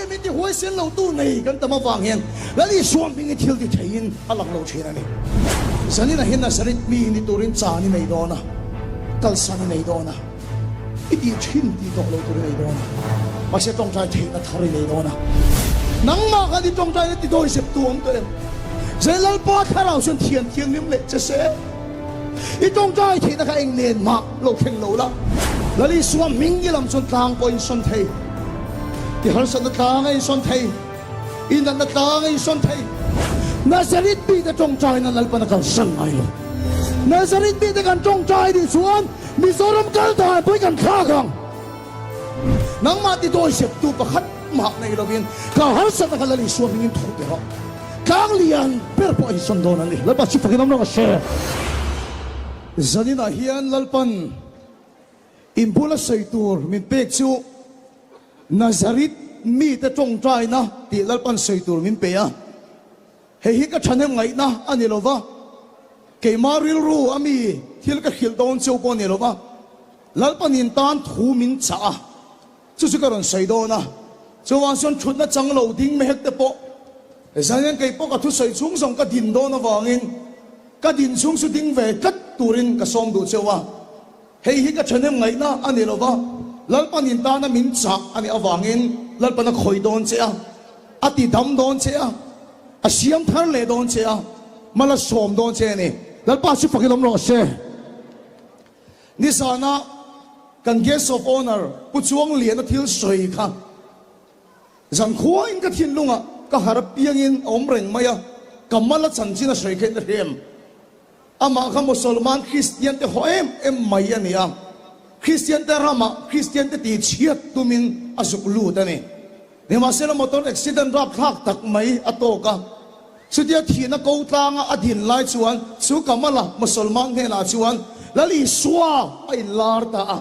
Aia min ti huaisen lo tu nei kan tam avang hian Lal Isua hmingin thil ti theiin a lang lo thin a ni. Zaninah hian Nazareth mi ni turin chan i nei dawn a, kalsan i nei dawn a, i tih thin tih tawh lo tur i nei dawn a, mahse tawngtai theihna thar i nei dawn a. Nangmah khan i tawngtaina ti dawi zep tu awm tawh em? Zai Lalpa thlarau chuan thian thianghlim leh che se. I tawngtai theihna kha eng nen mah lo thleng lo la. Lal Isua hming i lam chuan tlang pawh a insawn thei. I harsatna tlang a insawn thei. I natna tlang a insawn thei. Nazareth mite tawngtaina Lalpan a kalsan ngai lo. Nazareth mite kan tawngtai nih chuan Mizoram kal dan pawh hi kan thlak ang. Nangmah ti dawiseptu pakhat mah nei lovin ka harsatna kha Lal Isua hmingin thu ti rawh. Tlang lian ber pawh a insawn dawn a ni. Lalpa chu fakin awm rawh se. Zaninah hian Lalpan inbula sawi tur min pek chu Nazareth mite tawngtaina tih Lalpan sawi tur min pe a. Hei hi ka thahnem ngaihna a ni lo va, keimah rilru a mi thil ka hrilh dawn cheu pawh a ni lo va, Lalpanin tan thu min chah a, chu chu ka rawn sawi dawn a. Chuvang chuan thutna chang lo ding mehek te pawh zan hian kei pawh ka thusawi chhung zawng ka din dawn avangin ka din chhung chu ding ve tlat turin ka sawm duh cheu a. Hei hi ka thahnem ngaihna a ni lo va, Lalpanin tana min chah a nih avangin Lalpan a khawih dawn che a, a ti dam dawn che a, a siam thar leh dawn che a, mal a sawm dawn che a ni. Lalpa chu fakin awm rawh se. Nizana kan Guest of Honour Pu Chuangliana thil sawi kha zankhuain ka thinlungah ka har apiangin a awm reng mai a, ka mal a chanchin a sawi kha in a hrem. Amah kha Mosolman Kristian te haw em em mai a ni a, Kristian te ramah Kristian te tih chhiat tumin a zuk lut a ni. Nimahsela motor accident rapthlak tak mai a tawk a, chutia thihna ko tlanga a din lai chuan chu Kamala Mosolman hnenah chuan Lal Isua a inlar ta a,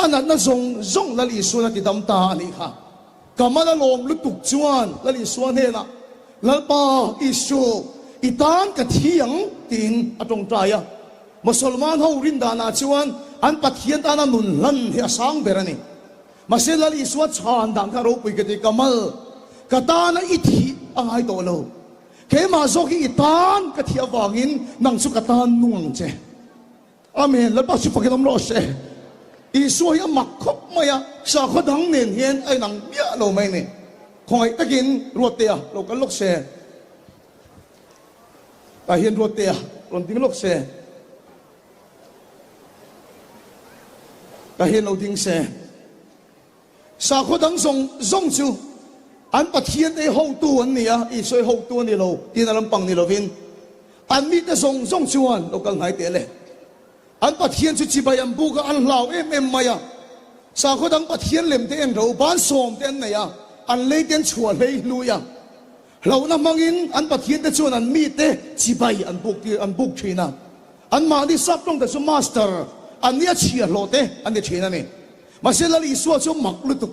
a natna zawng zawng Lal Isuan a tidam ta a nih kha. Kamala lawm lutuk chuan Lal Isua hnenah, Lalpa Isu, i tan ka thi ang, tiin a tawngtai a. Mosolman ho rin danah chuan an Pathian tana nun hlan hi a sang ber a ni. Mahse Lal Isua chhan dan kha ropui ka ti, Kamal, ka tana i thih a ngai tawh lo. Keimah zawk hi i tan ka thih avangin nang chu ka tan nung ang che. Amen, Lalpa chu fakin awm rawh se. Isua hi a mak khawp mai a, sakhaw dang nen hian a inang miah lo mai ni. Khawngaih takin Ruattea lo kal lawk se. Tah hian Ruattea rawn ding lawk se. Tah hian lo ding se. Sakhaw dang zawng zawng chu an Pathian te hi hotu an ni a, Isua hi hotu a ni lo tiin a lampang ni lovin an mite zawng zawng chuan lo kal hnai teh le. An Pathian chu chibai an buk a, an hlau em em mai a. Sakhaw dang Pathian lem te en ro, ban sawm te an nei a, an lei te an chhuah hlei hlui a. Hlauhna hmangin an Pathian te chuan an mite chibai an buk tir an buk thin a. Anmahni sap tawng te chu master an nia chhiahhlawh te an ni thin a ni. Mahse Lal Isua chu mak lutuk.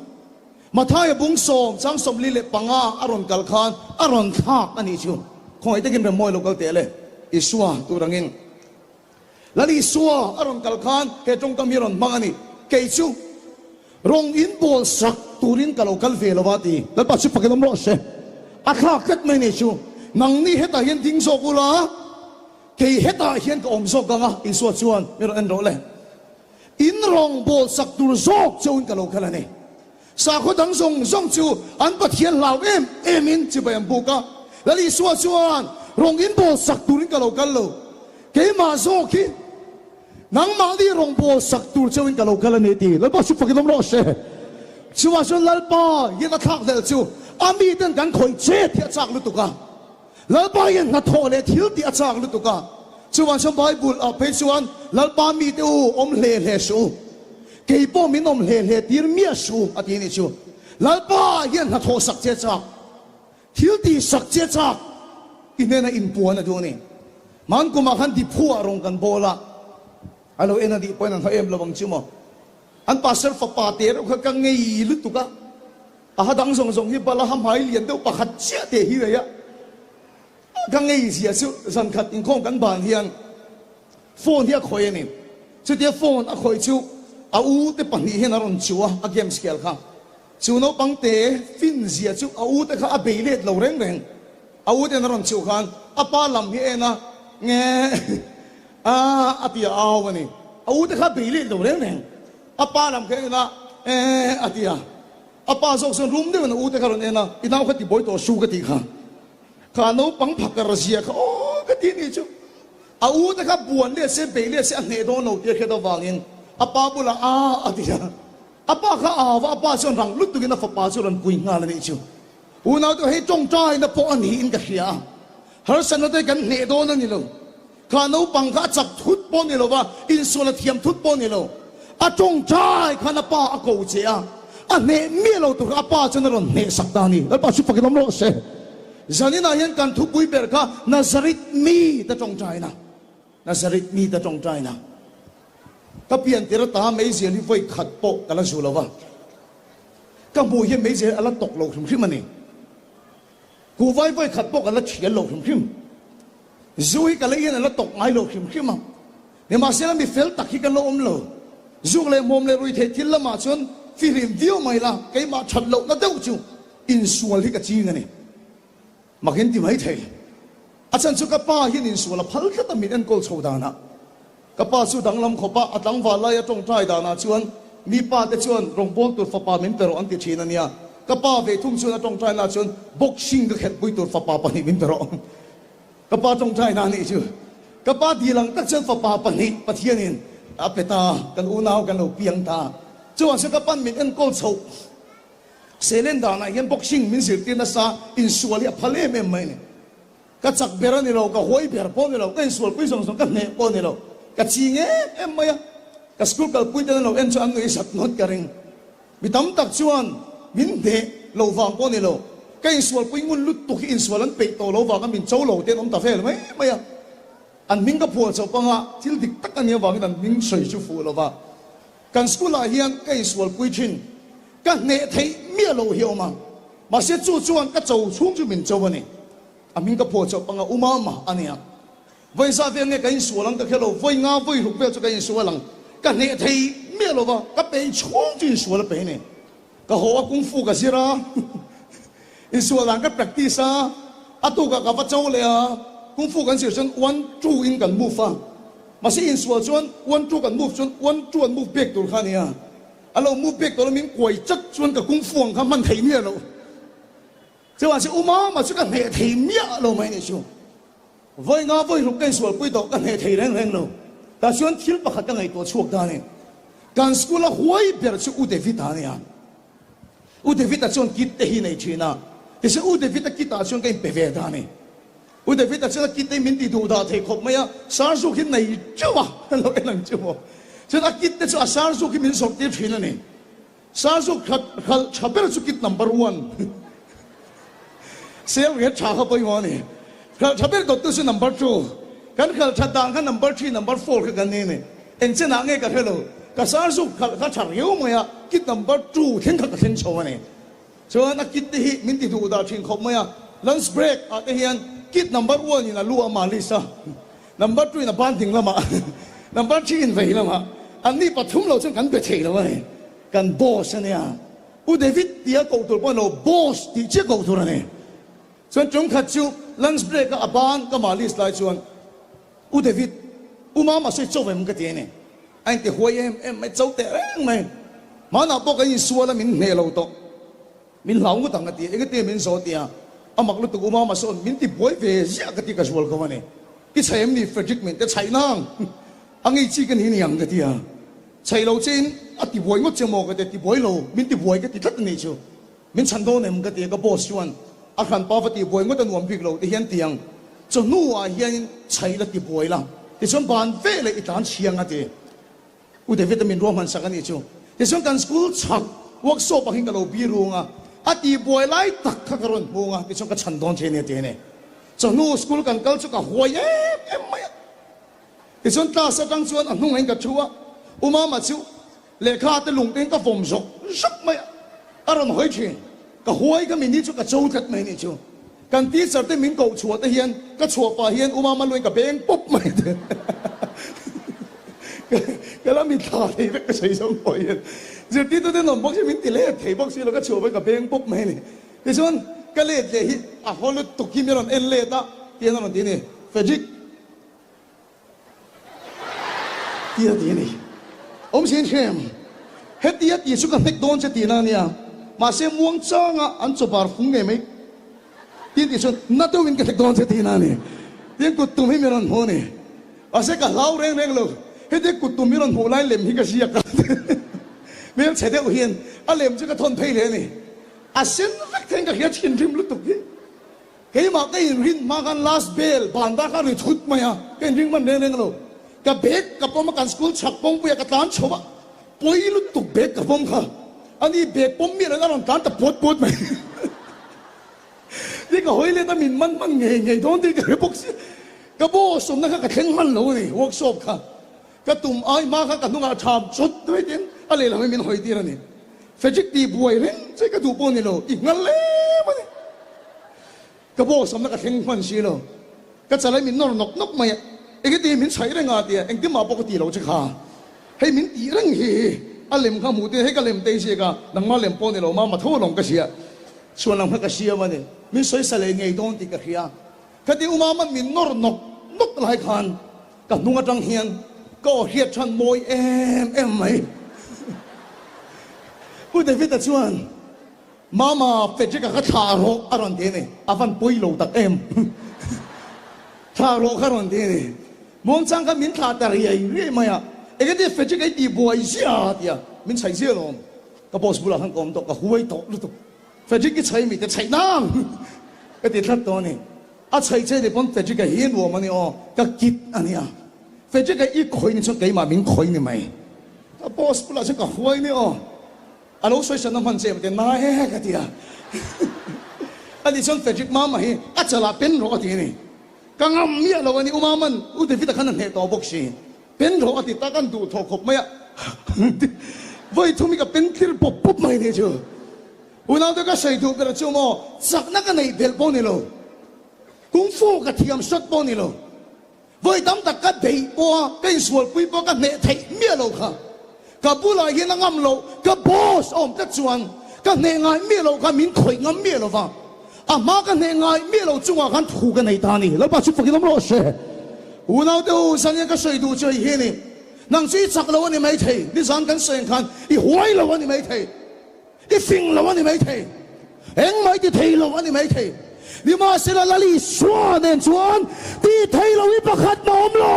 Mathaia bung sawm chang 45 a rawn kal khan a rawn thlak a nih chu. Khawngaih takin rem mawi lo kal teh le Isua tur angin. Lal Isua a rawn kal khan he tawngkam hi a rawn hmang a ni. Kei chu rawng in bawl sak turin ka lo kal ve lo va ti. Lalpa chu fakin awm rawh se. A thlak tlat mai nih chu. Nangni hetah hian ding zawk ula, kei hetah hian ka awm zawk ang a, Isua chuan min rawn en rawh le. In rawngbawl sak tur zawk chauhin ka lo kal a ni. Sakhaw dang zawng zawng chu an Pathian hlau em emin chibai an buk a. Lal Isua chuan, Rawng in bawl sak turin ka lo kal lo. Keimah zawk hi nangmahni rawngbawl sak tur chauhin ka lo kal a ni ti. Lalpa chu fakin awm rawh se. Chuvang chuan Lalpa hian a thlak hlel chu a miten kan khawih chet hi a chak lutuk a. Lalpa hian hnathawh leh thil tih a chak lutuk a, chuvang chuan Bible ah phei chuan Lalpa mite u awm hle hle suh u, kei pawh min awm hle hle tir miah suh u a ti a nih chu. Lalpa hian hnathawh sak che chak, thil tih sak che chak i hnena inpuan a duh a ni. Hman kumah khan Diphu ah rawng kan bawl a, a lo en a nih pawhin an hla em lo ang chu maw. An pastor fapa te reuh kha ka ngei lutuk a. A ha dang zawng zawng hi bala ha hmai lian deuh pakhat chiah teh hi nei a, ka ngei zia chu zan khat inkhawm kan ban hian phone hi a khawih a ni. Chutia phone a khawih chu a u te pahnih hian a rawn chu a, a games khel kha. Chu naupang te fin zia chu a u te kha a bei let lo reng reng. A u ten a rawn chhuh khan a pa lam hi a en a, Nge a a ti a au a ni. A u te kha a bei let lo reng reng. A pa lam kha a en a, Nge a ti a. A pa zawk chuan rum deuhin a u te kha a rawn en a, I nau kha ti buai tawh su ka tih kha. Kha naupang phakar zia kha aw ka ti nih chu. A u te kha buan let se bei let se a hneh dawn lo tih a hriat avangin a pa bulah a a ti a. A pa kha a hau a, a pa chuan rang lutukin a fapa chu rawn pui nghal a nih chu. Unaute hei tawngtaina pawh a niin ka hria a, harsatna te kan hneh dawn a ni lo. Kha naupang kha a chak thut pawh a ni lo va, insual a thiam thut pawh a ni lo. A tawngtai khan a pa a ko che a, a hneh miah lo tur kha a pa chuan a rawn hneh sak ta a ni. Lalpa chu fakin awm rawh se. Zaninah hian kan thupui ber kha Nazareth mi te tawngtaina. Nazareth mi te tawngtaina. Ka pian tir ata meizial hi vawi khat pawh ka la zu lo va, ka hmuh hian meizial hi a la tawk lo hrim hrim a ni. Kuhvai vawi khat pawh ka la thial lo hrim hrim. Zu hi ka lei hian a la tawk ngai lo hrim hrim a. Nimahsela mi fel tak hi kan la awm lo. Zuk leh hmawm leh ruihtheih thil lamah chuan fihlim viau mai la, keimah that lohna deuh chu insual hi ka ching a ni. Mak in ti mai thei. A chhan chu ka pa hian insual a phal tlat a min enkawl chho danah. Ka pa chu danglam khawp a, a tlangval laia tawngtai danah chuan mi pa te chuan rawngbâwl tur fapa min pe rawh an ti thin a nia. Ka pa ve thung chuan a tawngtai lah chuan boxing ka khelhpui tur fapa pahnih min pe rawh. Ka pa tawngtai na nih chu. Ka pa dil ang tak chuan fapa pahnih Pathianin a pe ta, kan unau kan lo piang ta. Chuvang chuan ka pan min enkawl chhoh. Selen danah hian boxing min zirtir nasa, insual hi a phal em em mai a ni. Ka chak ber a ni lo, ka huai ber pawh a ni lo, ka insualpui zawng zawng ka hneh pawh a ni lo. Ka ching em em mai a, ka school kalpui ten an lo en chu an nuih zat ngawt ka ring. Mi tam tak chuan min hneh lo vang pawh a ni lo, ka insualpui ngun lutuk hi insual an peih tawh lo vanga min cho lo te an awm ta vel mai mai a. An hming ka phuah chauh panga thil dik tak a nih avangin an hming sawi chu fuh lo va. Kan school ah hian ka insualpui thin, ka hneh theih miah lo hi a awm a, mahse chu chuan ka cho chhung chu min cho a ni. A hming ka phuah chauh panga Umama a nia. Vawi zah vel nge ka insual ang ka khe lo, vawi nga vawi ruk vel chu ka insual ang, ka hneh thei miah lo va, ka peih chhung chu insual a peih a ni. Ka haw a kung fu ka zir a, insual dan ka practice a, a tukah ka va cho leh a, kung fu kan zir chuan one two in kan move a, mahse insual chuan one two kan move chuan one two an move back tur kha a nia, a lo move back tawh lo min kuai chat chuan ka kung fu ang kha hman thei miah lo. Chuvang chu u mama chu ka hneh thei miah lo mai nih chu. Vawi nga vawi hruk ka insualpui tawh ka hneh thei reng reng lo. Tah chuan thil pakhat ka ngaihtuah chhuak ta a ni. Kan school a huai ber chu U David-a a nia. U David-a chuan kit te hi nei thin a. Tichuan U David-a kit ah chuan ka inpe ve ta a ni. U David-a chuan a kit te hi min ti duh dah thei khawp mai a, Sarzuk hi nei teuh a, lo en ang chu maw. Chuan a kit te chu a Sarzuk hi min zawrh tir thin a ni. Sarzuk khat hralh tha ber chu kit number one sel ret tha kha pawimawh a ni. Hralh tha ber dawttu chu number two. Kan hralh that dan kha number three, number four kha kan ni a ni. Eng chenah nge ka hre lo. Ka sarzuk khalh kha tha riau mai a, kit number two thleng kha ka thleng chho a ni. Chuan a kit te hi min ti duh dah thin khawp mai a. Lunch break ah te hian kit number one in a lu a malis a. Number two in a ban ding lamah, number three in vei lamah, an ni pathum lo chuan kan be thei lo a ni. Kan boss a nia. U David tia koh tur pawh a ni lo, boss tih chiah koh tur a ni. Chuan tum khat chu lunch break a a ban ka mah list lai chuan U David, U Mama sawi cho em ka ti a ni. A inti huai em em mai, cho teh reng mai. Hmanah pawh kan insual a min hneh lo tawh. Min hlau ngawt ang a ti a, engati min zawh tia a mak lutuk u mama sawn min ti buai ve ziah ka ti ka zual ko a ni. I chhaih em ni Frederick min te chhaih nang a ngei chi ka ni ni ang ka ti a, chhaih lo che in a ti buai ngawt che maw ka ti a, ti buai lo min ti buai ka ti tlat a nih chu min chhan dawn em ka ti a, ka boss chuan a hranpa va ti buai ngawt a nuam bik lo ti hian ti ang chawhnu ah hian chhaih la ti buai la tichuan ban veleh i tlan chhiang a ti. U David-a min ruahman sak a nih chu. Tichuan kan school chhak workshop ah hin ka lo bi rung a, a tih buai lai tak kha ka rawn hmung a, tichuan ka chhan dawn che nia ti a ni. Chawhnu school kan kal chu ka huai em em mai a. Tichuan class atang chuan a hnungah in ka thu a, U Mama chu lehkha te lung te in ka vawm zawk zawk mai a, a rawn hawi thin. Ka huai ka mini chu ka cho tlat mai nih chu. Kan teacher te min koh chhuah te hian ka chhuah pah hian u mama luain ka beng pawp mai te. Ka la mitthla thei vek ka sawi zawng pawh hian. Zirtirtu te nawm bawk si min ti let thei bawk si lo ka chhuah pawhin ka beng pawp mai a ni. Tichuan ka let leh hi a haw lutuk hi mi rawn en let a tian a rawn ti a ni. Frederick Tia ti a ni. Awmzia in hrem. Hetia ti chu ka hnek dawn che tihna a nia. Mahse muang changa an chaw bar fung ngei mai tin tih chuan na deuhin ka hnek dawn che tihna a ni. Tin kut tum hi mi rawn hmu a ni. Mahse ka hlau reng reng lo. Hetia kut tum mi rawn hmuh lai lem hi ka ziak a. Hmelchhe deuh hian a lem chu ka thawn phei leh a ni. A sen vek theiin ka hria thinrim lutuk hi. Keimah ka inrin hma khan last bell banda kha ri thut mai a, ka inring hman reng reng lo. Ka bag ka pawm a, kan school chhak pawngpuiah ka tlan chho a, pawi lutuk bag ka pawm kha. Ani bag pawm miah loin a rawn tlan ta puat puat mai. Ni ka hawi let a min man hman ngei ngei dawn tih ka hre bawk si. Ka boss awmna kha ka thleng hman lo a ni, workshop kha. Ka tum ai hma kha ka hnungah ṭham chawt mai tin a lehlam hi min hawi tir a ni. Frederick tih buai reng che ka duh pawh ni lo, i nghal em a ni. Ka boss awmna ka thleng hman si lo. Ka chalai min nawr nawk nawk mai a, engati min chhaih reng a tia engtin mah pawh ka ti lo che kha. Hei min tih reng hi a lem kha hmuh tir, hei ka lem tei ziak a, nangmah lem pawh ni lo mah matho alawm ka hria. Chhuan lam kha ka siam a ni. Min sawisa leh ngei dawn tih ka hria. Khati umama min nawr nawk nawk lai khan ka hnung atang hian ka aw hriat than mawi em em mai. Pu David-a chuan, Mama, Frederick-a kha thlah rawh a rawn ti a ni. A van pawi lo tak em. Thlah rawh kha a rawn ti a ni. Muangchang khan min thlah ta riai riai mai a. Engati Frederick-a i tih buai zia a ti a, min chhaih zia alawm. Ka boss bulah khan ka awm tawh, ka huai tawh lutuk. Frederick i chhai mite chhaih nang ka ti tlat tawh a ni. A chhaih che ni pawn Frederick-a hi nuam a ni aw, ka kit a nia. Frederick-a i khawih ni chuan keimah min khawih ni mai. Ka boss bulah chuan ka huai ni aw. A lo sawi sanna hman che em te na e ka ti a. Ani chuan Frederick mama hi a chalah pen rawh a ti a ni. Ka ngam miah lo a ni, u Maman, u David-a khan a hneh tawh bawk si. Pen rawh a ti tak an duh thawh khawp mai a, vawi thum hi ka pen tlir pawp pawp mai nih chu. Unaute ka sawi duh ber chu maw chakna ka neih belh pawh ni lo, kung fu ka thiam sawt pawh ni lo, vawi tam tak ka beih pawh a, ka insualpui pawh ka hneh theih miah lo kha. Ka bulah hian a ngam loh, ka boss a awm tlat chuan ka hneh ngai miah loh kha min khawih ngam miah lo va, a hma ka hneh ngai miah lo chungah khan thu ka nei ta a ni. Lalpa chu fakin awm rawh se. Unaute u, zan ka sawi duh chu hei hi a ni, nang chu i chak lo a ni maithei, nizan kan sawi ang khan i huai lo a ni maithei, i fing lo a ni maithei, engmah i ti thei lo a ni maithei, nimahsela Lal Isua nen chuan ti thei lo i pakhat mah awm lo.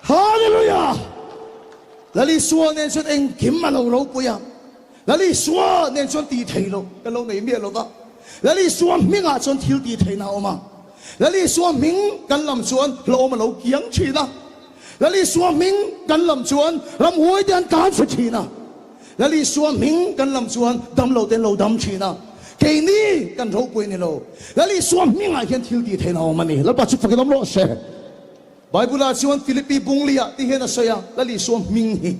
Hallelujah! Lal Isua nen chuan engkim a lo ropui a, Lal Isua nen chuan tih theih loh kan lo nei miah lo va, Lal Isua hmingah chuan thil tih theihna a awm a, Lal Isua hming kan lam chuan hlauhawm a lo kiang thin a, Lal Isua hming kan lam chuan ramhuai te an tlan chhe thin a, Lal Isua hming kan lam chuan damlo te an lo dam thin a, keini kan ropui ni lo, Lal Isua hmingah hian thil tih theihna a awm a ni. Lalpa chu fakin awm rawh se. Bible-ah chuan Philippi Bungli-ah ti hian a sawi a, Lal Isua hming hi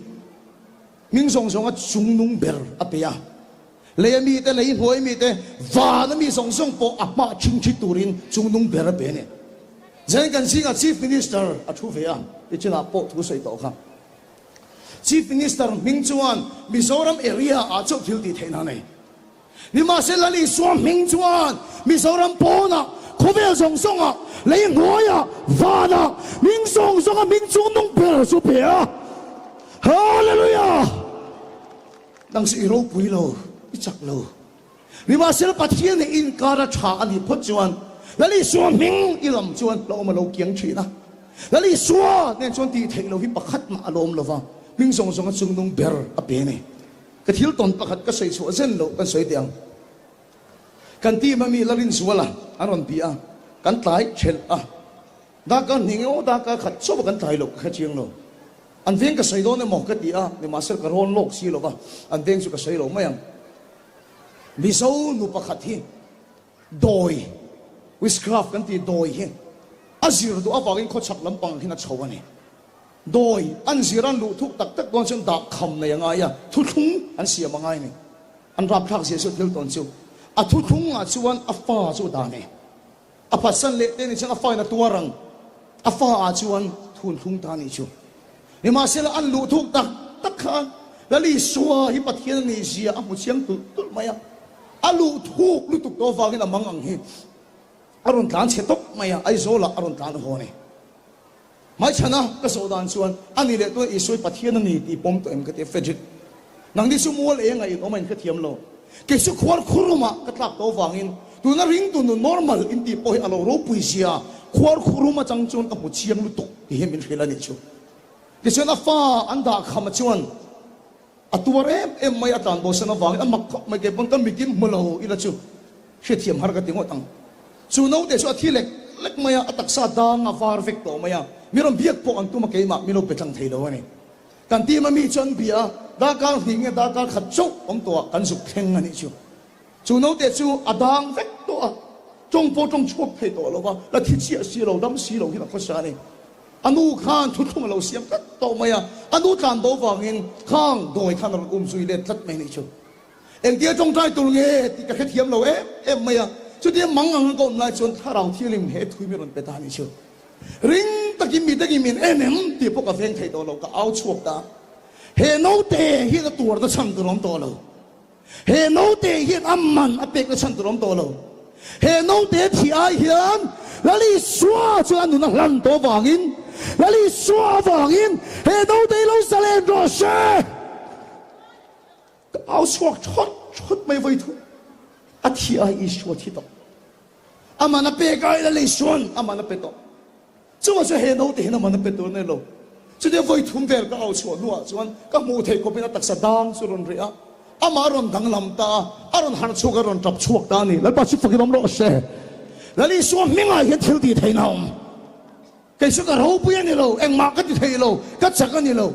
hming zawng zawnga chungnung ber a pe a. Lei a mite, lei hnuai mite, van a mi zawng zawng pawh a hmah chhingchhi turin chungnung ber a pe a ni. Zanin kan zingah Chief Minister a thu ve a, tichinah pawh thu sawi tawh kha. Chief Minister hming chuan Mizoram area-ah chauh thil tih theihna a nei. Nimahse Lal Isua hming chuan Mizoram pawnah, khawvel zawng zawngah, lei hnuaiah, vanah, hming zawng zawnga hming chung nung ber chu pe a. Hallelujah! Nang chu i ropui lo, i chak lo. Nimahsela Pathian leh inkar a tha a nih phawt chuan Lal Isua hming i lam chuan hlauhawm a lo kiang thin a. Lal Isua nen chuan tih theih lo hi pakhat mah a lawm lova, hming zawng zawnga chung nung ber a pe a ni. Ka thil tawn pakhat ka sawi chhuah zen loh kan sawi teh ang. Kan team a mi la rinzual a, an rawn bih a, kan tlai thelh a. Darkar hnih nge aw darkar khat chauh a kan tlai loh ka hre chiang lo. An veng ka sawi dawn emaw ka ti a, nimahsela ka rawn lawk si lo va, an veng chu ka sawi lo mai ang. Mizo nu pakhat hi dawi, witchcraft kan tih dawi hi a zir duh avangin khawchhak lampang hian a chho a ni. Dawi an zir an luh thuk tak tak dawn chuan dah kham nei a ngai a, thuthlung an siam a ngai a ni. An rapthlak zia chu thil tawn chu. A thuthlungah chuan a fa chu a dah nei. A phatsan leh te ni chuan a fa in a tuar ang. A fa ah chuan thunthlung ta a nih chu. Nimahsela an luh thuk tak tak kha. Lal Isua hi Pathian a nih zia a hmu chiang tulh tulh mai a. A luh thuk lutuk tawh avangin a mang ang hi a rawn tlan chhe tawp mai a, Aizawlah a rawn tlan haw a ni. Hmaichhana ka zawh dan chuan, A ni leh tuna Isua hi Pathian a ni tih pawm tawh em? ka ti a, Frederick, nangni chu mual eng a inawm a inhrethiam lo. Kei chu khuar khurumah ka tlak tawh avangin tuna ringtu nu normal in tih pawh hi a lo ropui zia khuar khurum atang chuan ka hmu chiang lutuk tih hi min hrilh a nih chu. Tichuan a fa an dah kham chuan a tuar em em mai a tlan bosan avangin a mak khawp mai kei pawn ka mitin hmu lo ila chu hriathiam har ka ti ngawt ang. Chu naute chu a thi lek lek mai a, a taksa dang a var vek tawh mai a, mi rawn biak pawh an tum a keimah min lo pe tlang thei lo a ni. Kan team a mi chu an bia a, darkar hnih nge darkar khat chauh awm tawh ah kan zuk thleng a nih chu. Chu naute chu a dang vek tawh a, tawng pawh tawng chhuak thei tawh lo va, la thi chiah si lo, dam si lo hian a khawsa a ni. A nu khan thuthlung a lo siam tlat tawh mai a, a nu tlan bo vangin khang dawi khan a rawn um zui let tlat mai a nih chu. Engtia tawngtai tur nge tih ka hrethiam lo em em mai a, chutia mang ang ka awm lai chuan thlarau thianghlim he thui mi rawn pe ta a nih chu. Ring takin mi dangin min en em tih pawh ka veng thei tawh lo, ka au chhuak ta. He naute hian a tuarna chhan tur a awm tawh lo. He naute hian a man a pekna chhan tur a awm tawh lo. He naute thih ai hian Lal Isua chuan a nun a hlan tawh avangin, Lal Isua avangin he naute hi lo zalen rawh se! Ka au chhuak thawt thawt mai vawi thu. A thih ai Isua thi tawh. A man a pek ai Lal Isuan a man a pe tawh. Chuvang chuan he naute hian a man a pe tur a ni lo. Chutia vawi thum vel ka au chhuah hnuah chuan ka hmuh theih khawpin a taksa dang chu rawn reh a, amah a rawn danglam ta a, a rawn harh chhuak a, rawn tap chhuak ta a ni. Lalpa chu fakin awm rawh se. Lal Isua hmingah hian thil tih theihna a awm. Kei chu ka ropui a ni lo, engmah ka ti thei lo, ka chak a ni lo.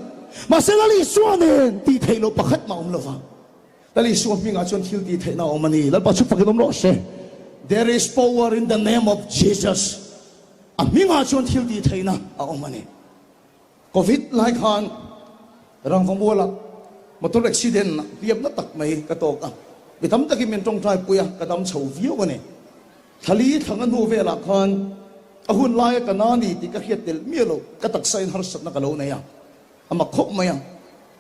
Mahse Lal Isua nen tih theih loh pakhat mah a awm lo vang. Lal Isua hmingah chuan thil tih theihna a awm a ni. Lalpa chu fakin awm rawh se. There is power in the name of Jesus. A hmingah chuan thil tih theihna a awm a ni. Covid lai khan Rangvamualah motor accident hliamna tak mai ka tawk a, mi tam takin min tawngtai pui a, ka dam chho viau a ni. Thlali thlanga hnu velah khan a hun laia ka na ni tih ka hriat tel miah lo, ka taksa in harsatna ka lo nei a, a mak khawp mai a,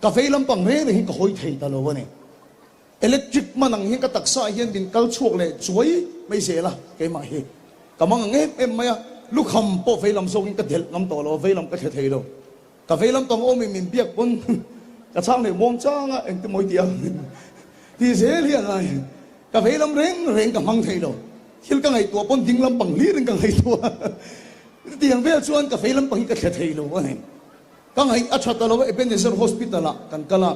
ka vei lampang reng reng hi ka hawi thei ta lo a ni. Electric man ang hian ka taksa ah hian min kal chhuak leh chuai mai zel a, keimah hi ka mang ang em em mai a, lukham pawh veilam zawkin ka delh ngam tawh lo a, veilam ka thle thei lo. Ka veilam tawng awmin min biak pawn ka chhang leh muang chang a, engti mawi tih a tih zel hi a ngai. Ka veilam reng reng ka hmang thei lo, thil ka ngaihtuah pawn ding lampang hlirin ka ngaihtuah a, chutiang vel chuan ka veilam pang hi ka thle thei lo a ni. Ka ngaih a tha ta lo a, Ebenezer Hospital ah kan kal a.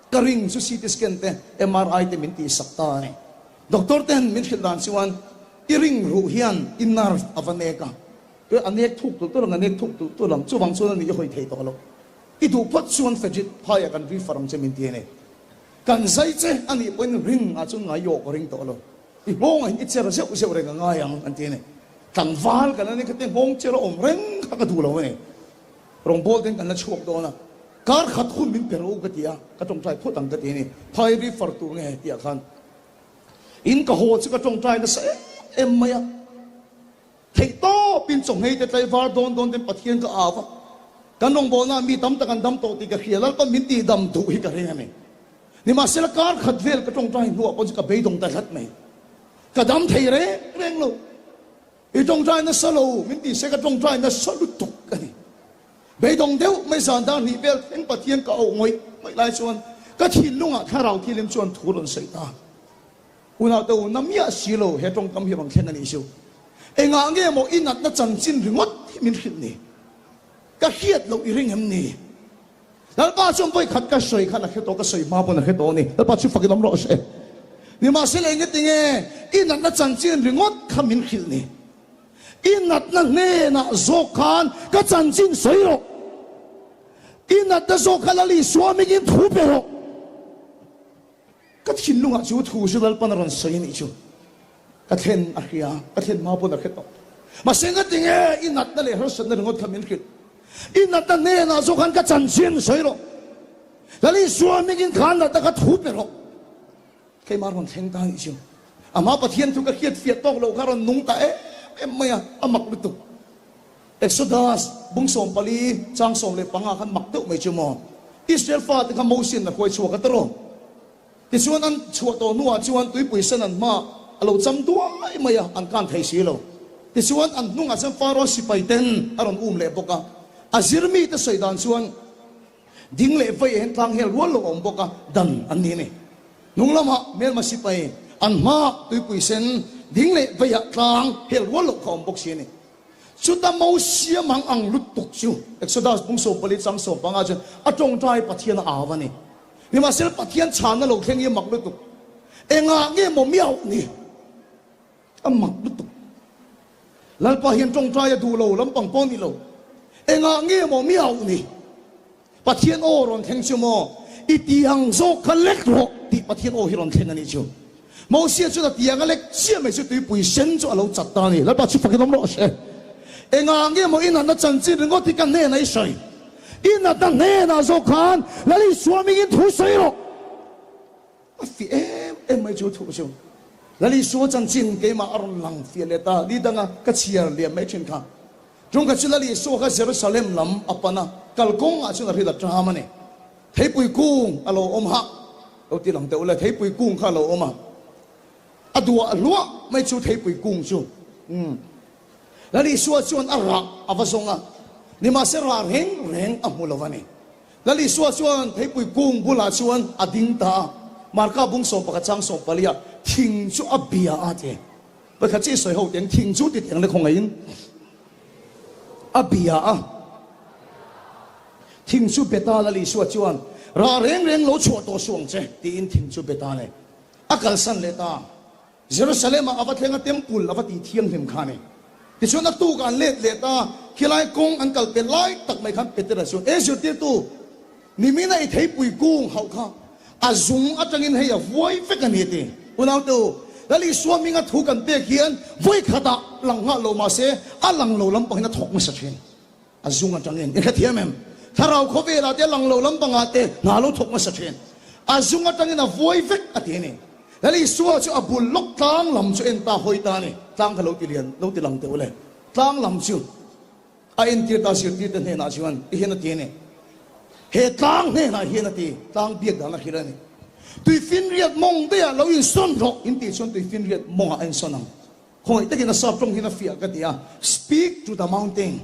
Ka ring chu CT scan te, MRI te min tihsak ta a ni. Doctor ten min hrilh dan chuan i ring ruh hian i nerve a va nek a, tui a nek thuk tulh tulh ang, a nek thuk tulh tulh ang, chuvang chuan a ni i hawi thei tawh lo. I duh phawt chuan Fedrit phaiah kan refer ang che min ti a ni. Kan zai che a nih pawhin ring ah chuan ngai awh ka ring tawh lo. I nghawngah hian i cher zeuh zeuh reng a ngai ang an ti a ni. Tlangval kan la ni kha te nghawng cher a awm reng kha ka duh lo a ni. Rawngbawl ten kan la chhuak dawn a, kar khat hun min pe ro ka ti a, ka tawngtai phawt ang ka ti a ni. Phai refer tur nge tih ah khan in ka haw chu ka tawngtai nasa em em mai a, theih tawp in chawnghei te tlaivar dawn dawn ten Pathian ka au a, kan rawngbawlna ah mi tam tak an dam tawh tih ka hria, Lalpa min tih dam duh hi ka ring a ni. Nimahsela kar khat vel ka tawngtai hnuah pawh chu ka beidawng ta hlat mai, ka dam thei reng reng lo. I tawngtai nasa lo, min ti se ka tawngtai nasa lutuk a ni. Beidawng deuh mai zan dar hnih vel thleng Pathian ka auh ngawih ngawih lai chuan ka thinlungah thlarau thilim chuan thu rawn sawi ta. Unau te u, na miah si lo he tawngkam hi rawn thleng a nih chu. Engah nge maw i natna chanchin ringawt hi min hrilh ni? Ka hriat loh i ring em ni? Lalpa chuan vawi khat ka sawi khan a hre tawh, ka sawi hma pawn a hre tawh a ni. Lalpa chu fakin awm rawh se. Nimahsela engati nge i natna chanchin ringawt kha min hrilh ni? I natna hnenah zawk khan ka chanchin sawi rawh. I natna zawk kha Lal Isua mingin thu pe rawh. Ka thinlungah chu thu chu Lalpan a rawn sawi a nih chu. Ka thlen a hria, ka thlen hma pawn a hre tawh. Mahse ngati nge i natna leh harsatna ringawt kha min hrilh? I natna hnenah zawk khan ka chanchin sawi rawh. Lal Isua hmingin kha natna kha thu pe rawh. Keimah rawn thleng ta a nih chu. Amah Pathian thu ka hriat fiah tawk loh kha rawn nung ta em em mai a, a mak lutuk. Exodus bung 14 chang 15 khan mak deuh mai chu maw? Israel fate kha Mosian a hruai chhuak a tawrh. Tichuan an chhuah tawh hnuah chuan tuipui sen an hma a lo cham duai mai a, an kan thei si lo. Tichuan an hnungah chuan Pharaoh sipai ten a rawn um leh bawk a. A zir mite sawi dan chuan ding leh vei ah hian tlang hel rual lo a awm bawk a, dan an ni a ni. Hnung lamah hmelma sipai an hma tuipui sen ding leh vei ah tlang hel rual loh kha a awm bawk si a ni. Chuta Mosia mang ang lutuk chu Exodus bung 14 chang 15 chuan a tawngtai Pathian a au a ni. Nimahsela Pathian chhanna lo thleng hi a mak lutuk. Engah nge maw miauh ni? A mak lutuk. Lalpa hian tawngtai a duh lo lampang pawh a ni lo. Engah nge maw miauh ni? Pathian aw rawn thleng chu maw? I tiang zawk kha lek rawh tih Pathian aw hi rawn thleng a nih chu. Mosia chuan a tiang a lek chiah mai chu tuipui sen chu a lo chat ta a ni. Lalpa chu fakin awm rawh se. Engah nge maw i natna chanchin ringawt hi ka hnenah i sawi? I natna hnenah zawk khan Lal Isua hmingin thu sawi rawh. A fiah em em mai chu thu chu. Lal Isua chanchin keimah a rawn lang fiah leh ta ni danga ka chhiar liam mai thin kha. Tungkhat chu Lal Isua kha Jerusalem lam a pan a, kalkawngah chuan a hril a ṭam a ni. Theipui kung a lo awm hah, lo ti lang deuh le, theipui kung kha a lo awm a, a duah hluah mai chu theipui kung chu. Umm. Lal Isua chuan a rah a va zawng a, nimahse rah reng reng a hmu lo a ni. Lal Isua chuan theipui kung bulah chuan a ding ta a, Marka bung 11 chang 14 ah thing chu a bia a ti. Pakhat chi sawi ho teng thing chu ti teng le khawngaihin a bia a. Thing chu be ta Lal Isua chuan rah reng reng lo chhuah tawh suh ang che tiin thing chu be ta le. A kalsan leh ta. Jerusalem ah a va thleng a temple a va tih thianghlim kha a ni. Tichuan a tuk ah an let leh ta, khilai kawng an kal pel lai tak mai khan Petera chuan, E zirtirtu, nimina i theipui kung hauh kha a zung atangin hei a vuai vek a ni a ti. Unaute u, Lal Isua hminga thu kan pek hian vawikhatah lang nghal lo mahse a lang lo lampangin a thawk hmasa thin. A zung atangin i hrethiam em? Thlarau khawvelah te lang lo lampangah te hna lo thawk hmasa thin. A zung atangin a vuai vek a ti a ni. Lal Isua chu a bul lawk tlang lam chu en ta hawi ta a ni. Tlang kha lo ti lian, lo ti lang teh u le. Tlang lam chu a entir ta zirtir te hnenah chuan ti hian a ti a ni. He tlang hnenah hian a ti, tlang biak dan a hrilh a ni. Tuifinriat mawng daihah lo insawn rawh in tih chuan tuifinriat mawngah a insawn ang. Khawngaih takin a sap tawng hian a fiah ka ti a, Speak to the mountain.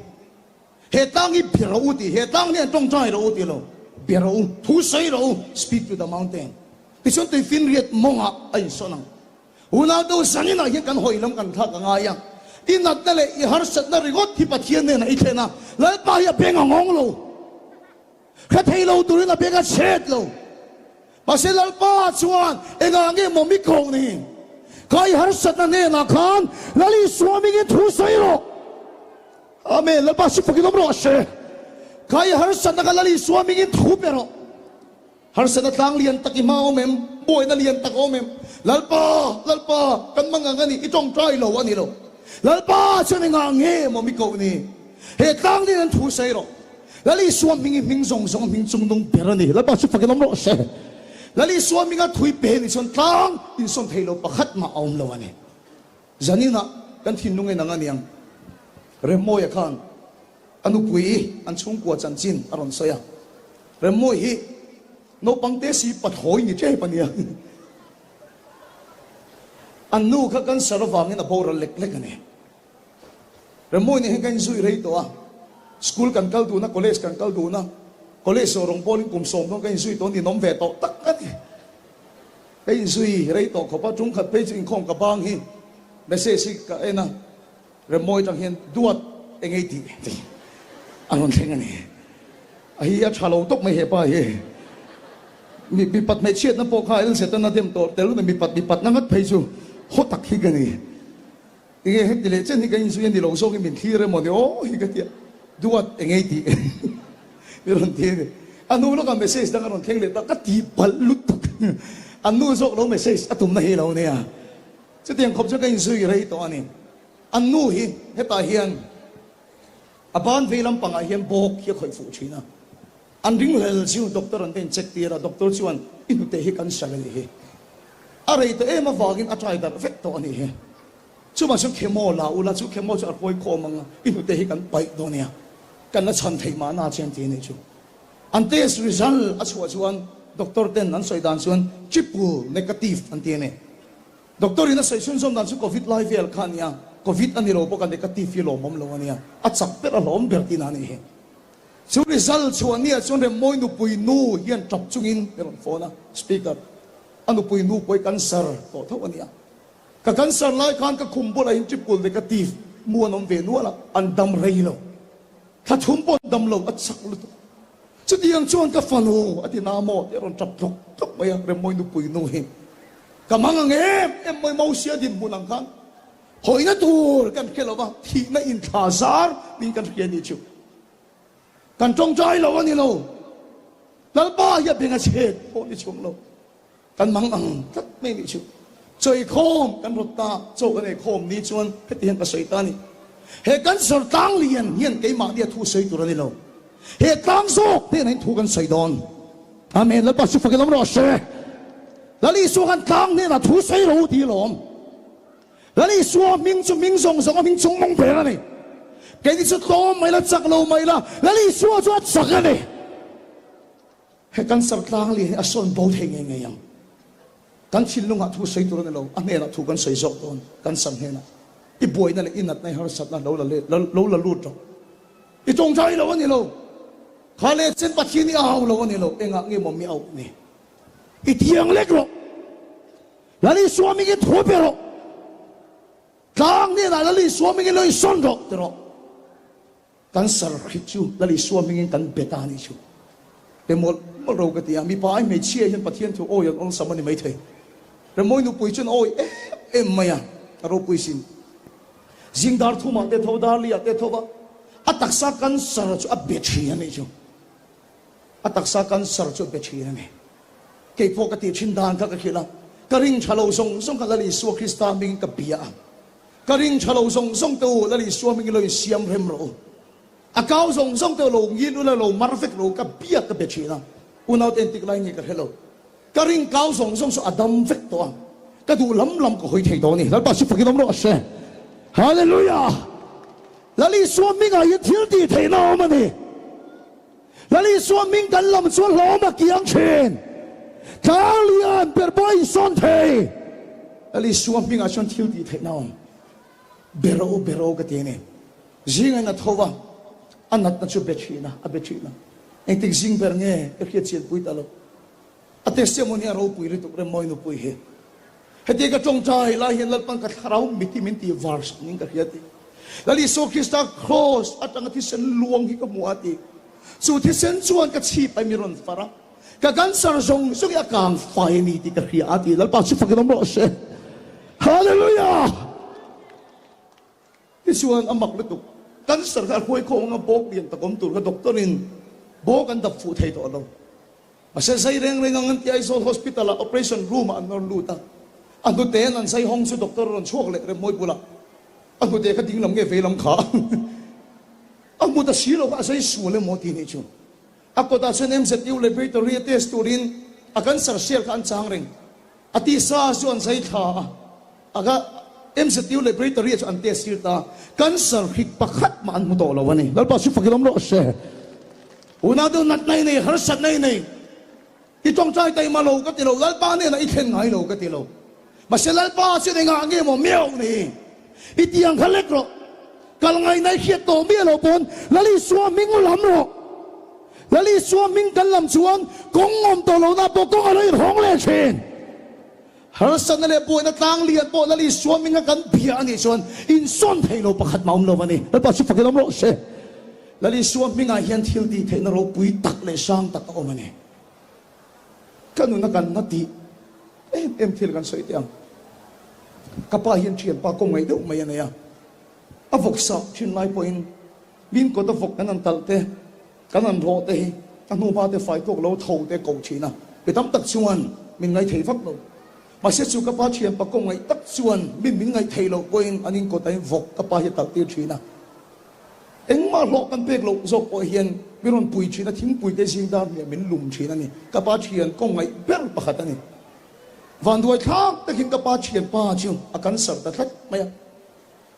He tlang hi bia rawh u tih, he tlang hian tawngtai rawh u tih lo, bia rawh u, thu sawi rawh u, speak to the mountain. Tichuan tuifinriat mawngah a insawn ang. Unau deuh zaninah hian kan hawi lam kan thlak a ngai a, i natna leh i harsatna ringawt hi Pathian hnenah i thlen a, Lalpa hi a beng a ngawng lo. Hre thei lo turin a beng a chhet lo. Mahse Lalpa chuan engah nge maw mi koh ni? Kha i harsatna hnenah khan Lal Isua hmingin thu sawi rawh. Amen. Lalpa si fakin awm rawh se. Kha i harsatna kha Lal Isua hmingin thu pe rawh. Harsatna tlang lian tak i hma awm em? Buaina lian tak a awm em? Lalpa, Lalpa, kan mangang a ni, i tawngtai lo a ni lo. Lalpa chuan engah nge maw mi koh ni? He tlang nen an thu sawi rawh. Lal Isua hming hi hming zawng zawng hming chung nung ber a ni. Lalpa chu fakin awm rawh se. Lal Isua hminga thui pe ni chuan tlang insawn thei lo pakhat mah a awm lo a ni. Zaninah kan thinlung en ang a niang. Remmawia khan a nupui an chhungkua chanchin a rawn sawi a. Remmawi hi naupang te si pathlawi ni tep a nia. An nu kha cancer avangin a boral lek lek a ni. Remmawi nen hian ka inzui rei tawh a, school kan kal dun a, college kan kal dun a, college zawh rawng pawhin kum sawm dawn ka inzui tawh a, ninawm ve tawh tak a ni. Ka inzui rei tawh khawp a, tum khat phei chu inkhawm ka bang hi message hi ka en a, Remmawi tang hian duat eng ei tih tih a rawn thleng a ni. A hi a tha lo tawp mai hepa hi. Mi mipat hmeichhiatna pawh kha LZ-an a dem tawh tel mipat mipatna ngat phei chu haw tak hi ka ni. Enge heti leh chen hi ka inzui a ni lo zawk i min thlir emaw ni aw hi ka ti a, duat eng ei tih mi rawn ti a ni. A hnu lawkah message dang a rawn thleng leh ta, ka ti palh lutuk. An nu zawk lo message a tumna hi lo nia. Chutiang khawp chu ka inzui rei tawh a ni. An nu hi hetah hian a ban vei lampangah hian bawk hi a khawih fuh thin a. An ringhlel chu doctor an va in check tir a, doctor chuan i hnute hi cancer a nih hi. A rei tawh em avangin a try darh vek tawh a nih hi. Chuvang chuan chemo la ula, chu chemo chu a hruai khawm ang a, i hnute hi kan paih dawn nia, kan la chhan theih mahna che an ti a nih chu. An test result a chhuah chuan doctor ten an sawi dan chuan triple negative an ti a ni. Doctor in a sawi chhunzawm dan chu covid lai vel kha a nia, covid a ni lo bawk a negative hi lawmawm lo a nia, a chak ber a hlawm ber tihna a nih hi. Chu result chhuah nia chuan Remmawi nupui nu hian tap chungin i rawn phone a, speaker a nupui nu pawh hi cancer tawh tho a nia. Ka cancer lai khan ka khum bulah in triple negative mu an awm ve nual a, an dam rei lo. Thla thum pawh an dam lo, a chak lutuk. Chutiang chuan ka fanu a ti na maw tih a rawn tap tlawk tlawk mai a, Remmawi nupui nu hi ka mang ang em em mai Mosia dinhmun ang khan hawina tur kan hre lo va, thihna inthla zar niin kan hria nih chu. Kan tawngtai lo a ni lo, Lalpa hi a beng a chhet pawh ni chhung lo. Kan mang ang tlat mai nih chu. Chawi khawm kan rawt ta, chaw kan ei khawm ni chuan heti hian ka sawi ta a ni. He cancer tlang lian hian keimahni a thu sawi tur a ni lo. He tlang zawk hnenah hian thu kan sawi dawn. Amen. Lalpa chu fakin awm rawh se. Lal Isua khan tlang hnenah thu sawi rawh u ti alawm. Lal Isua hming chu hming zawng zawng a hming chung mawng ber a ni. Keini chu tlawm mai la, chak lo mai la, Lal Isua chu a chak a ni. He cancer tlang lian hi a sawn bo thei ngei ngei ang. Kan thinlungah thu sawi tur a ni lo, a hnenah thu kan sawi zawk dawn, cancer hnenah. I buaina leh i natna, i harsatna lo la let, lo la lut rawh. I tawngtai lo a ni lo. Kha leh chen Pathian i au lo a ni lo, engah nge maw mi auh ni? I tiang lek rawh. Lal Isua mingin thu pe rawh. Tlang hnenah Lal Isua mingin lo insawn rawh ti rawh. Cancer hri chu Lal Isua hmingin kan bet a nih chu. Pe mawlh mawlh ro ka ti a, mipa ai hmeichhia hian Pathian thu awi an awlsam a ni maithei. Remawi nupui chuan a awi em em mai a, a ropui sin. Zing dar thumah te tho, dar liah te tho va, a taksa cancer chu a be thin a nih chu. A taksa cancer chu a be thin a ni. Kei pawh ka tih thin dan kha ka hrilh a, ka ring tha lo zawng zawng kha Lal Isua Krista hmingin ka bia a. Ka ring tha lo zawng zawng te u, Lal Isua hming i lo insiam rem rawh u. A kau zawng zawng te u lo ngil ula lo mar vek rawh u, ka biak ka be thin a. Unaute entik lai nge ka hre lo. Ka ring kau zawng zawng chu a dam vek tawh a, ka duh lam lam ka hawi thei tawh a ni. Lalpa chu fakin awm rawh se. Hallelujah! Lal Isua hmingah hian thil tih theihna a awm a ni. Lal Isua hming kan lam chuan hlawm a kiang thin. Tlang lian ber pawh a insawn thei. Lal Isua hmingah chuan thil tih theihna a awm. Be rawh u, be rawh u ka ti a ni. Zingah in a tho va, a natna chu be thin a, a be thin a. Engtik zing ber nge ka hriat chian pui ta lo. A testimony a ropui lutuk Remmawi nupui hi. Heti ka tawngtai lai hian Lalpan ka thlarau mit hi min tih var sak ning ka hria ti. Lal Isua Krista Kraws atanga thisen luang hi ka hmu a ti. Chu thisen chuan ka chhip ai mi rawn far a, ka cancer zawng zawng hi a kang fai a ni tih ka hria a ti. Lalpa chu fakin awm rawh se. Hallelujah! Tichuan a mak lutuk. Cancer kha a hruai khawm anga bawk lian tak awm tur kha doctor in bawk an dap fuh thei tawh lo. Mahse zai reng reng ang an ti Aizawl Hospital ah operation room ah an rawn lut a, a hnute an an zai hawng chu doctor a rawn chhuak leh Remmawii bulah a hnute kha ding lam nge vei lam kha a hmu ta si lo kha a zai sual emaw ti nih chu. A kawtah chuan MZU laboratory a test turin a cancer cell kha an chang reng. A tisa chu an zai thla a, a ka MZU laboratory ah chu an test tir ta a, cancer hrik pakhat mah an hmu tawh lo a ni. Lalpa chu fakin awm rawh se. Unau deuh natna i nei, harsatna i nei, i tawngtai taima lo ka ti lo, Lalpa hnenah i thlen ngai lo ka ti lo. Mahse Lalpa chuan engah nge maw miau ni? I tiang kha lek rawh. Kal ngaina i hriat tawh miah lo pawn Lal Isua hming lam rawh. Lal Isua hming kan lam chuan kawng awm tawh lohna pawh kawng a lo inhawng leh thin. Harsatna leh buaina tlang lian pawh Lal Isua hminga kan bia a nih chuan insawn thei lo pakhat mah awm lo a ni. Lalpa chu fakin awm rawh se. Lal Isua hmingah hian thil tih theihna ropui tak leh sang tak a awm a ni. Ka nuna kan na tih em em thil kan sawi teh ang. Ka pa hian thianpa kawng ngaih deuh mai a nei a. A vawk sah thin lai pawhin min kawt a vawk kan han talh te, kan han rawh te hi a hnuhma te fai tawk lo tho te ko thin a. Mi tam tak chuan min ngaithei vak lo. Mahse chu ka pa thianpa kawng ngaih tak chuan min min ngaithei loh pawhin an inkawt a vawk ka pa hi a talh tir thin a. Engmah hlawh kan pek loh zawk pawh hian min rawn pui thin a, thingpui te zing dar hniah min lum thin a ni. Ka pa thian kawng ngaih ber pakhat a ni. Vanduai thlak takin ka pa thian pa chu a cancer ta tlat mai a.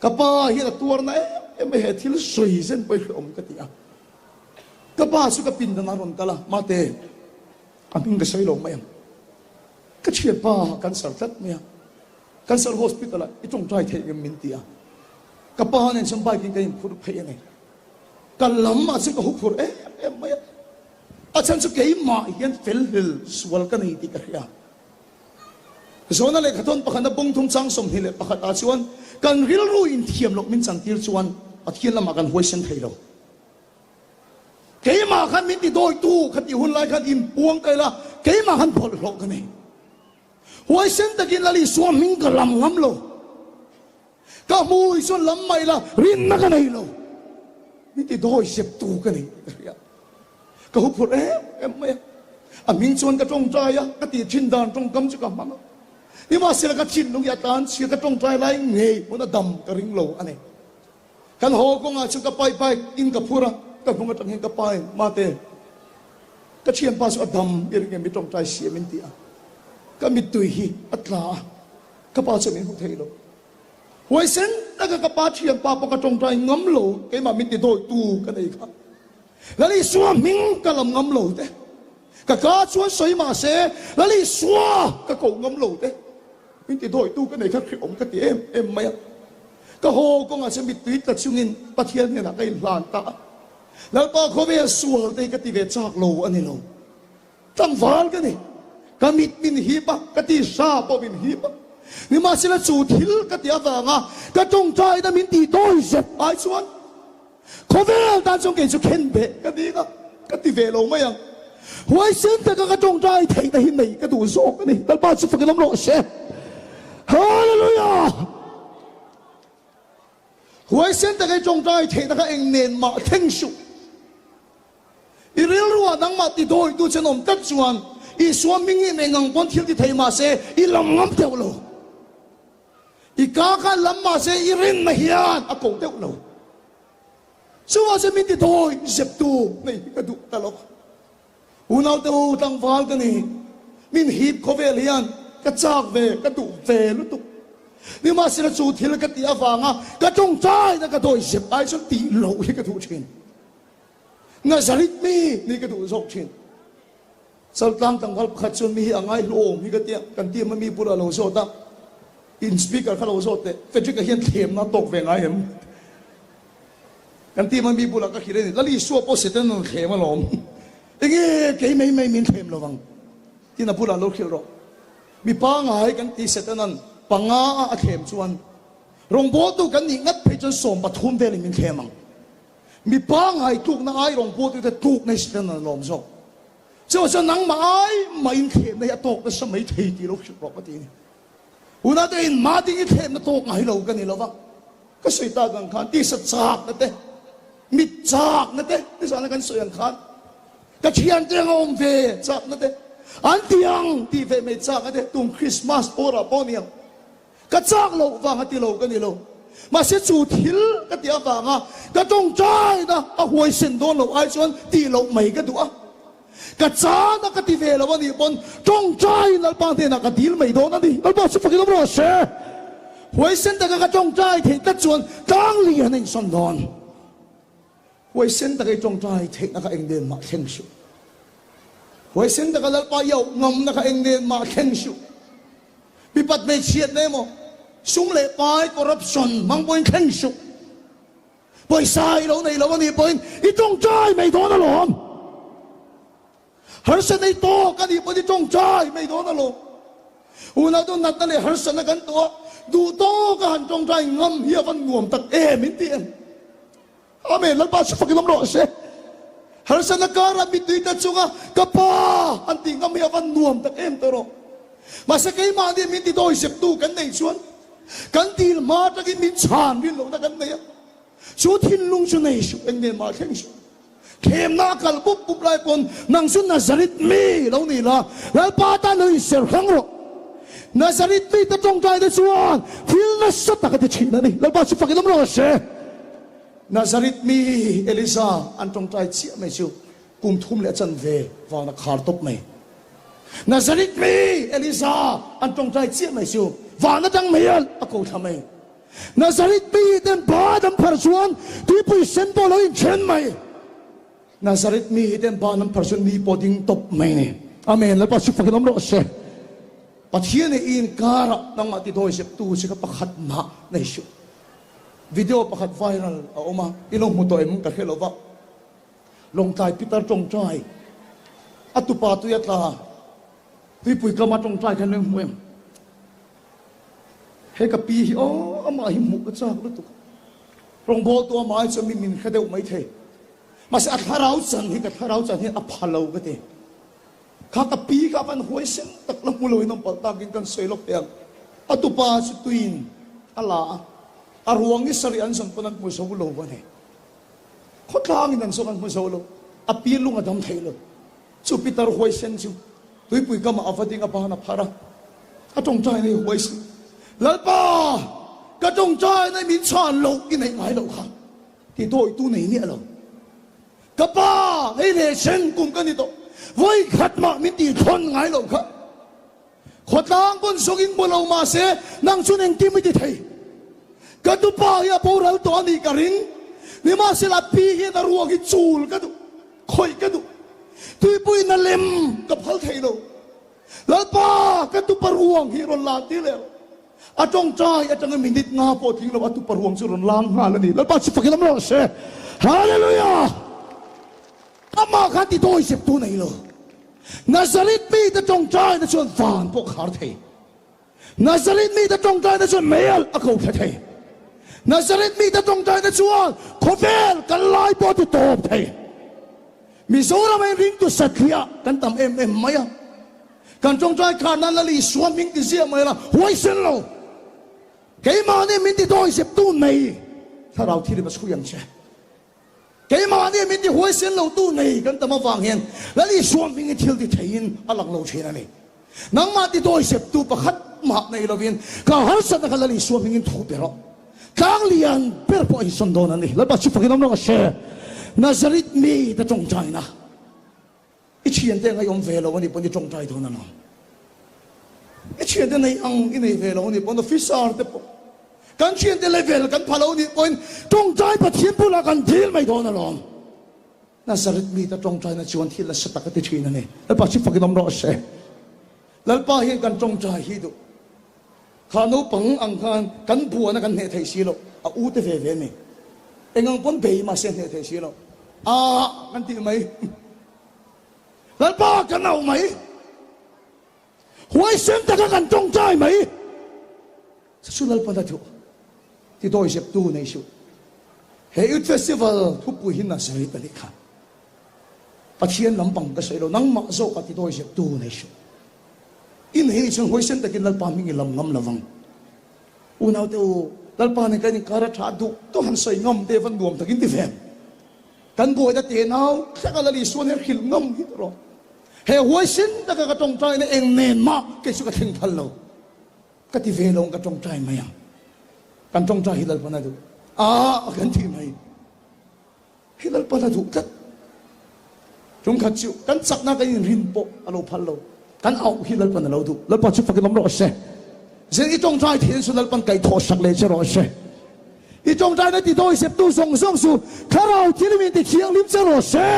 Ka pa hian a tuarna em em mai he thil sawi zen pawh hi hrehawm ka ti a. Ka pa chu ka pindan ah rawn kal a, Mate, a hming ka sawi lo mai ang. Ka thianpa cancer tlat mai a, cancer hospital ah i tawngtai theih ngem min ti a. Ka pa nen chuan bike in kan inphur phei a ni. Ka lam ah chuan ka huphur em em mai a. A chhan chu keimah hian felhlel sual ka nei tih ka hria. Zawhna lehkhathawn pakhatna bawngthum chang 21 ah chuan kan rilru inthiam loh min chantir chuan Pathian lamah kan huaisen thei lo. Keimah khan min ti dawitu kha tih hun lai khan inpuang ta ila keimah khan bawlhhlawh ka nei. Huaisen takin Lal Isua hming ka lam ngam lo. Ka hmui chuan lam mai la rinna ka nei lo. Min ti dawi zep tu ka nei tih ka hria. Ka huphurh em em mai a. A hming chuan ka tawngtai a, ka tih thin dan tawngkam chu ka hmang a. Nimahsela ka thinlung hi a tlan chhia, ka tawngtai lai ngei pawn a dam ka ring lo a ni. Kan haw kawngah chuan ka pai bike in ka phur a, ka hnung atang hian ka pai mate ka thianpa chu a dam i ring em i tawngtai siam in ti a. Ka mittui hi a tla a, ka pa chuan min hmu thei lo. Huaisen taka ka pa thianpa pawh ka tawngtai ngam lo, keimah min ti dawitu ka nei kha. Lal Isua hming ka lam ngam lo te, ka ka chuan sawi mah se Lal Isua ka koh ngam lo te, min ti dawitu ka nei kha hrehawm ka ti em em mai a. Ka haw kawngah chuan mittui tla chungin Pathian hnenah ka inhlan ta a. Lalpa khawvel sual te hi ka ti ve chak lo a ni lo. Tlangval ka ni. Ka mit min hip a, ka tisa pawh min hip a. Nimahsela chu thil ka ti avanga ka tawngtaina min tih dawi zep ai chuan khawvel tan chuan kei chu khen beh ka ding a, ka ti ve lo mai ang. Huaisen taka ka tawngtai theihna hi nei ka duh zawk a ni. Lalpa chu fakin awm rawh se. Hallelujah! Huaisen taka i tawngtai theihna kha eng nen mah thleng suh. I rilruah nangmah ti dawitu che an awm tlat chuan Isua hming hi eng ang pawn thil ti thei mah se i lam ngam deuh lo. I ka kha lam mah se i rinna hian a ko deuh lo. Chuvang chuan min ti dawi zeptu nei hi ka duh ta lo. Unaute u tlangval ka ni. Min hip khawvel hian ka chak ve, ka duh ve lutuk. Nimahsela chu thil ka tih avanga ka tawngtaina ka dawi zep ai chuan tih loh hi ka duh thin. Nazareth mi nih ka duh zawk thin. Chaltlang tlangval pakhat chuan mi hi a ngai hluawm hi ka tia, kan team a mi bulah lo zawt a, in speaker kha lo zawt teh, Frederick-a hian thlemna a tawk ve ngai em? Kan team a mi bulah ka hrilh a ni, Lal Isua pawh Satan an thlem alawm, enge kei mai mai min thlem lo vang? Tin a bulah lo hrilh rawh. Mi pangai kan ti Satan-a'n panga a a thlem chuan rawngbawltu kan nih ngat phei chuan 13 velin min thlem ang. Mi pangai tlukna ai rawn pawhtute tlukna hi Satan an lawm zawk. Chuvang chuan nangmah ai mah in thlemna hi a tawk nasa mai thei tih lo hrilh rawh ka ti a ni. Unau te in mah ding i thlemna tawk ngai lo ka ni lo va, ka sawi tak ang khan tisa chakna te, mit chakna te, nizana kan sawi ang khan ka thiante anga awm ve chakna te, an ti ang tih ve mai chakna te, tum Christmas bawrah pawh ni ang. Ka chak loh vang a ti lo ka ni lo. Mahse chu thil ka tih avanga ka tawngtaina a huaisen dawn loh ai chuan tih loh mai ka duh a. Ka chana ka ti ve lo a nih pawn tawngtaiin Lalpa hnenah ka dil mai dawn a ni. Lalpa chu fakin awm rawh se. Huaisen taka ka tawngtai theih tlat chuan tlang lian a insawn dawn. Huaisen taka i tawngtai theihna kha eng nen mah thleng suh. Huaisen taka Lalpa i auh ngamna kha eng nen mah thleng suh. Mipat hmeichhiatna emaw, sum leh pai, corruption, hmang pawhin thleng suh. Pawisa i lo nei lo a nih pawhin i tawngtai mai dawn alawm. Harsatna i tawk a nih pawhin i tawngtai mai dawn alawm. Unau chu natna leh harsatna kan tawh a, duh tawka han tawngtai ngam hi a van nuam tak em in ti em? Amen, Lalpa chu fakin awm rawh se. Harsatna karah mittui ta chunga ka pa an tih ngam hi a van nuam tak em tawh rawh. Mahse keimahni min ti dawi zeptu kan neih chuan kan dil hma atangin min chhan rin lohna kan nei a. Chu thinlung chu nei suh, eng nen mah thleng suh. Thlemna a kal bup bup lai pawn nang chu Nazareth mi lo ni la, Lalpa tan lo inser hrang rawh. Nazareth mite tawngtai te chuan thil nasa tak a ti thin a ni. Lalpa chu fakin awm rawh se. Nazareth mi Elisa an tawngtai chiah mai chu kum thum leh a chanve van a khar tawp mai. Nazareth mi Elisa an tawngtai chiah mai chu van atang mai a a ko thla mai. Nazareth mi ten bat an phar chuan tuipui sen pawh lo inthen mai. Nazareth mi ten ban an phar chu ni pawh ding tawp mai ni. Amen. Lalpa chu fakin awm rawh se. Pathian i inkar ah nangmah ti dawi zep tu che kha pakhat mah nei suh. Video pakhat viral a awm a, i lo hmu tawh em ka hre lo va. Lawngtlai Pitar tawngtai a tupa tui a tla tuipui kama tawngtai khan leng hmu em? He ka pi hi aw amah hi hmuh ka chak lutuk. Rawngbawltu amah hi chuan mi min hre deuh mai thei. Mahse a thlarau chan hi ka thlarau chan hi a pha lo ka ti. Kha ka pi kha van huaisen tak la hmu loin awm palh takin kan sawi lawk teh ang. A tupa chu tuiin a la a, a ruang hi sarih an zawn pawn an hmu zo lo a ni. Khawtlangin an zawng an hmu zo lo, a pi lung a dam thei lo. Chu pitar huaisen chu tuipui kamah a va ding a ban a phar a, a tawngtaina hi huaisen. Lalpa, ka tawngtaina hi min chhan loh i neih ngai loh kha ti dawitu nei miah lo. Ka pa, hei leh sen kum ka ni tawh, vawi khat mah min tih thawn ngai loh kha. Khawtlang pawn zawngin hmu lo mah se, nang chuan engkim i ti thei. Ka tupa hi a boral tawh a nih ka ring. Nimahsela pi hian a ruang hi chul ka duh, khawih ka duh. Tuipuiin a lem ka phal thei lo. Lalpa, ka tupa ruang hi rawn lan tir leh rawh. A tawngtai atanga minute nga pawh tling lo a tupa ruang chu rawn lang nghal a ni. Lalpa chu fakin awm rawh se. Hallelujah! Amah khan ti dawi zep tu nei lo. Nazareth mite tawngtaina chuan van pawh khar thei. Nazareth mite tawngtaina chuan meialh a ko thla thei. Nazareth mite tawngtaina chuan khawvel kan lai pawh a ti tawp thei. Mizoram ah ringtu satliah kan tam em em mai a. Kan tawngtai khar nan Lal Isua hming ti ziah mai la, huaisen lo. Keimahni min ti dawi zep tu nei thlarau thil i va chhui ang che. Keimahni min ti huaisen lo tu nei kan tam avang hian Lal Isua hmingin thil ti theiin a lang lo thin a ni. Nangmah ti dawisep tu pakhat mah nei lovin ka harsatna kha Lal Isua hmingin thu pe rawh. Tlang lian ber pawh a insawn dawn a ni. Lalpa chu fakin awm rawh se. Nazareth mi te tawngtaina. I thiante ang i awm ve lo a nih pawn i tawngtai dawn a lawm. I thiante nei ang i nei ve lo a nih pawn officer te pawh kan thiante level kan pha lo a nih pawhin tawngtai Pathian bulah kan dil mai dawn a lawm. Nazareth mite tawngtaina chuan thil nasa tak a ti thin a ni. Lalpa chu fakin awm rawh se. Lalpa hian kan tawngtai hi duh. Kha naupang ang khan kan buana kan hneh thei si lo, a u te ve ve a ni. Eng ang pawn bei mahse hneh thei si lo. Aah kan tih mai. Lalpa kan auh mai. Huaisen taka kan tawngtai mai. Chu chu Lalpa na duh. Ti dawi zep tu nei suh. He Youth Festival thupui hi Nazareth a nih kha. Pathian lampang ka sawi lo, nangmah zawk a ti dawi zep tu nei suh. I nei nih chuan huaisen takin Lalpa hming i lam ngam lo vang. Unaute u, Lalpa nen kan inkar a tha duh tawh han sawi ngam te van nuam takin ti ve ang. Kan buaina tenau thleng a Lal Isua nen hrilh ngam hi ta rawh. He huaisen taka ka tawngtaina eng nen mah kei chu ka thleng phal lo. Ka ti ve lo ang ka tawngtai mai ang. Kan tawngtai hi Lalpa na duh a kan ti mai. Hi Lalpa la duh tlat. Ṭumkhat chu kan chakna kan inrin pawh a lo phal lo. Kan auh hi Lalpan a lo duh. Lalpa chu fakin awm rawh se. Zin i ṭawngṭai thin chu Lalpan kaihthawh sak leh che rawh se. I ṭawngṭaina ti dawiseptu zawng zawng chu Thlarau thilin ti thianghlim che rawh se.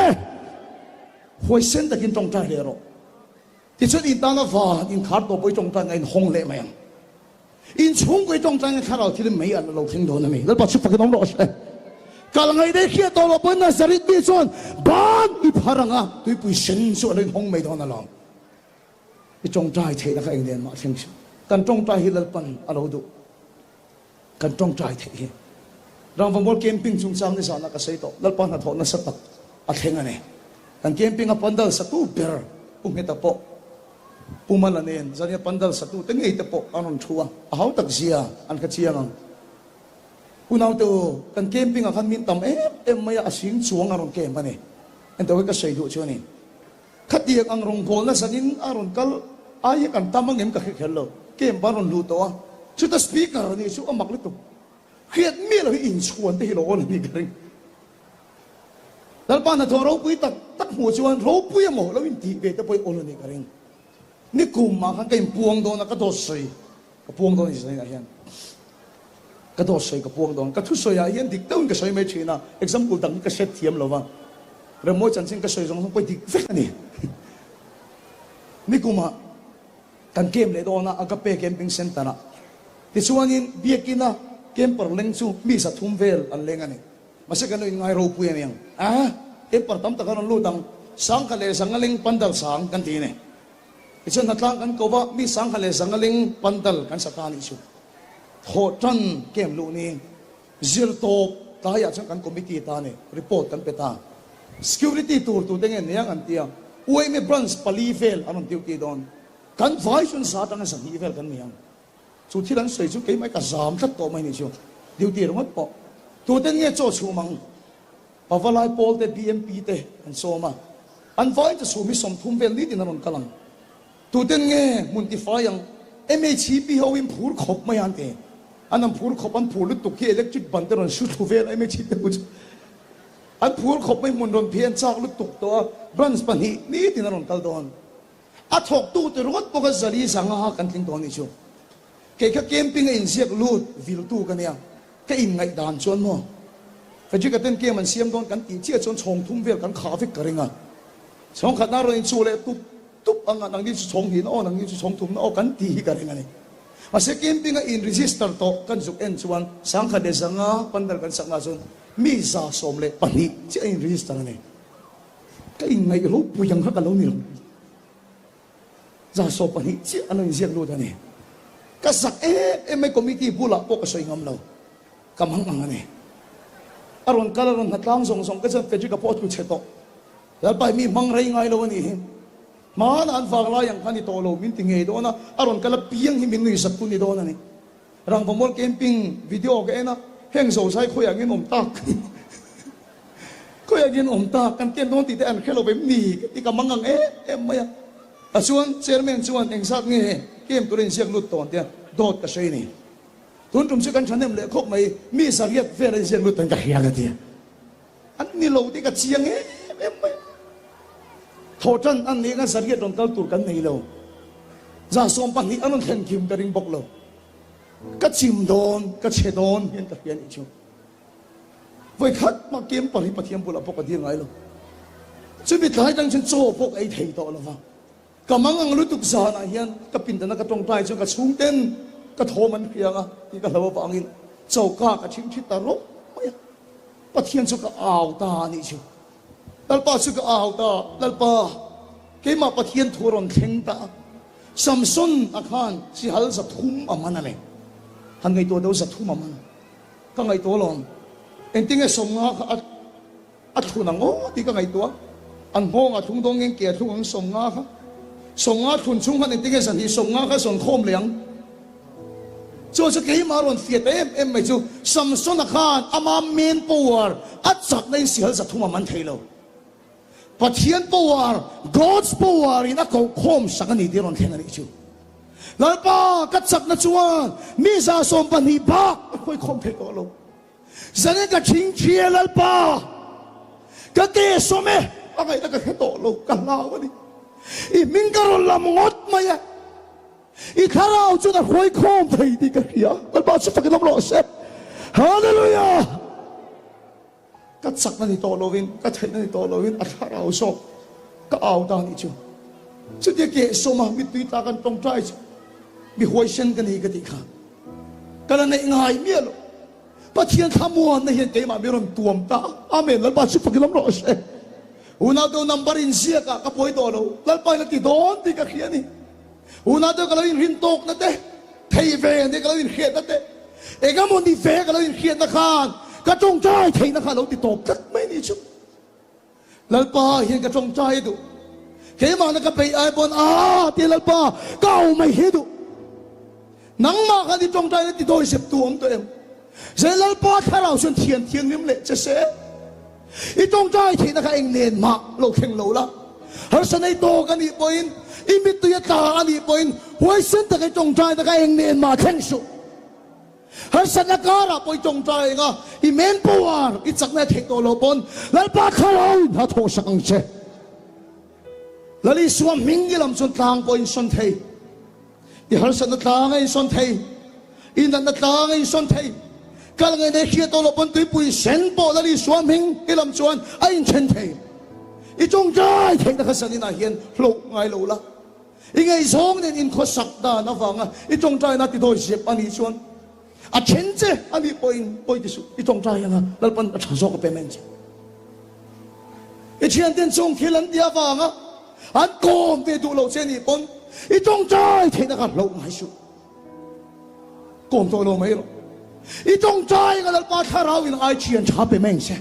Huaisen takin ṭawngṭai leh rawh. Tichuan in tana van inkhar tawh pawh i ṭawngṭai ngain hawng leh mai ang. In chhungkaw i tawngtai nge thlarau thil mai an lo thleng dawn a ni. Lalpa chu fakin awm rawh se. Kal ngaih daih hriat tawh loh pawhin Nazareth mi chuan ban i phar ang a, tuipui sen chu a lo inhawng mai dawn alawm. I tawngtai theihna kha eng nen mah thleng suh. Kan tawngtai hi Lalpan a lo duh. Kan tawngtai theih hi. Rangvamual camping chungchang nizanah ka sawi tawh. Lalpa hnathawh nasa tak a thleng a ni. Kan camping a pandal satu ber Pu Ngheta pawh Pu Mala nen zania pandal satu te ngei te pawh an rawn thu a, a hau tak zia an kha chiang ang. Pu Naute u, kan camping ah khan min tam em em mai a, a sing chuang a rawn camp a ni. Engto hi ka sawi duh chu a ni. Khatiang ang rawngbawlna zanin a rawn kal ai hi kan tam angem ka hre kher lo. Camp a rawn luh tawh a, chuta speaker a nih chu a mak lutuk. Hriat miah lo hi inchhuan te hi lo awn a nih ka ring. Lalpa hnathawh ropui tak tak hmuh chuan ropui emaw lo intih ve te pawh i awl a nih ka ring. Nikum ah khan ka inpuang dawn a, ka dawt sawi ka puang dawn a ni zaninah hian. Ka dawt sawi ka puang dawn. Ka thusawi ah hian dik deuhin ka sawi mai thin a, example dang hi ka hriat thiam lo va. Remmawi chanchin ka sawi zawng zawng pawh dik vek a ni. Nikumah kan camp leh dawn a, Agape Camping Centre-ah. Tichuanin Biakina camper leng chu mi 300 vel an leng a ni. Mahse kan lo inngai ropui a niang. A, camper tam tak a rawn lut ang. Sangkhat leh zanga leng pandal sang kan ti a ni. Tichuan hnatlang kan ko va, mi 1001 leng pandal kan sa ta a nih chu. Thawh tan camp luh ni. Zir tawp tlaiah chuan kan committee ta a ni, report kan pe ta. Security tur tute nge niang an ti a, UMA branch pali vel an rawn duty dawn. Kan vai chuan za atanga 200 vel kan ni ang. Chu thil an sawi chu keimah ka zam tlat tawh mai ni chu. Duty ringawt pawh. Tuten nge chaw chhum ang? Pavalai pawl te, BMP te an sawm a. An vai chu chhum hi 30 vel nitin an rawn kal ang. Tuten nge hmun tifai ang? MHP ho in phur khawp mai a an ti. An an phur khawp, an phur lutuk hi electric ban te rawn su thlu vel a MHP ho chu. An phur khawp mai hmun rawn phei an chak lutuk tawh a, branch pahnih nitin an rawn kal dawn. A thawktu te ringawt pawh kha zali zanga kan tling tawh a nih chu. Kei kha camping a inziak lut viltu ka nia, ka inngaih dan chuan maw Frederick-a ten camp an siam dawn kan tih chiah chuan chhawng thum vel kan khah vek ka ring a. Chhawng khatna rawn inchuh leh tup tup ang a, nangni chu chhawng hnihna aw, nangni chu chhawng thumna aw kan tih hi ka ring a ni. Mahse camping a in register tawh kan zuk en chuan 1100 pandal kan sakna chuan mi 112 chiah a in register a ni. Ka inngaih ropui ang kha ka lo ni lo. 112 chiah an lo inziak lut a ni. Ka zak em em mai committee bulah pawh ka sawi ngam lo. Ka mang ang a ni. A rawn kal a rawn hnatlang zawng zawng ka chuan Frederick-a pawh a tlu chhe tawh. Lalpa hi mi hmang rei ngai lo a nih hi. Hmanah an vang lai ang kha a ni tawh lo min ti ngei dawn a, a rawn kal apiang hi min nuihzat tu ni dawn a ni. Rangvamual camping video ka en a, heng zozai khawiah nge an awm tak? Khawiah nge an awm tak? Kan ken dawn tih te an hre lo em ni? Ka ti ka mang ang em em mai a. A chuan chairman chuan engzat nge camp tura inziak lut tawn tia dawt ka hre ni. Tun tum chu kan thahnem leh khawp mai, mi 800 vel a inziak lut tan ka hria ka ti a. An ni lo tih ka chiang em em mai. Thawhtan an nih anga 800 rawn kal tur kan nei lo. 120 an rawn thlen kim ka ring bawk lo. Ka chim dawn, ka chhe dawn hian ka hria nih chu. Vawi khat mah camper hi Pathian bulah pawh ka dil ngai lo. Chumi tlai tang chuan chaw pawh ka ei thei tawh lo va. Ka mang ang lutuk zanah hian ka pindana ka tawngtai chuan ka chhungten ka thawm an hria ang a tih ka hlau avangin choka ka chhingchhi ta rawp mai a. Pathian chu ka au ta a nih chu. Lalpa chu ka au ta, Lalpa, keimah Pathian thu a rawn thleng ta a. Samson a khan sihal 300 a man a ni. Han ngaihtuah deuh 300 a man. Ka ngaihtuah alawm. Engtinge 50 kha a a thlun ang aw tih ka ngaihtuah. An nghawng a thlung dawn nge ke a thlung ang 50 kha. 50 thlun chhung khan engtinge 250 kha zawn khawm leh ang. Chu chu keimah rawn fiah ta em em mai chu Samson-a khan ama main power a chakna in sihal 300 a man thei lo. Pathian power, God's power in a koh khawm sak a ni tih rawn thleng a nih chu. Lalpa ka chakna chuan mi 120 bak a khawi khawm thei tawh lo. Zanin ka thingthi e Lalpa, ka ke sawm e, a ngaihna ka hre tawh lo, ka hlau a ni. I hming ka rawn lam ngawt mai e. I thlarau chuan a hruai khawm thei tih ka hria. Lalpa chu fakin awm rawh se. Hallelujah! Ka chakna ni tawh lovin, ka theihna ni tawh lovin a thlarau zawk ka au ta nih chu. Chutia keh sawma mittui tla kan tawngtai chu mi huaisen ka ni ka tih kha ka la neih ngai miah lo. Pathian thlamuanna hian keimah mi rawn tuam ta. Amen. Lalpa chu fakin awm rawh se. Unau deuh number inziak ah ka pawi tawh lo. Lalpa in a ti dawn tih ka hria a ni. Unau deuh ka lo inrin tawkna te, thei ve nia ka lo inhriatna te, engemaw ni ve ka lo inhriatna khan ka tawngtai theihna kha a lo ti tawp tlat mai ni chu. Lalpa hian ka tawngtai duh. Keimahna ka peih ai pawn a ti Lalpa ka au mai hi duh. Nangmah khan i tawngtai na ti dawi sep tu awm tawh em? Zai Lalpa thlarau chuan thian thianghlim leh che se. I tawngtai theihna kha eng nen mah lo thleng lo la. Harsa nei tawk a nih pawhin, i mittui a tla a nih pawhin, huaisen taka i tawngtaina kha eng nen mah thleng suh. Harsatna karah pawh i tawngtai eng a, i man power i chakna theih tawh loh pawn Lalpa thlarau in a thawhsak ang che. Lal Isua hming i lam chuan tlang pawh a insawn thei. I harsatna tlang a insawn thei. I natna tlang a insawn thei. Kal ngei nei hriat tawh loh pawn tuipui sen pawh Lal Isua hming i lam chuan a inthen thei. I tawngtai theihna kha zaninah hian hlauh ngai lo la. I ngaihzawng nen inkhawsak dan avanga i tawngtaina ti dawi zep a nih chuan a then che a nih pawhin pawi ti suh. I tawngtai anga Lalpan a tha zawk a pe mai ang che. I thianten chung thil an ti avanga an kawm ve duh lo che nih pawn i tawngtai theihna kha hlauh ngai suh. Kawm tawh lo mai rawh. I tawngtai anga Lalpa thlarau in ai thian tha pe mai ang che.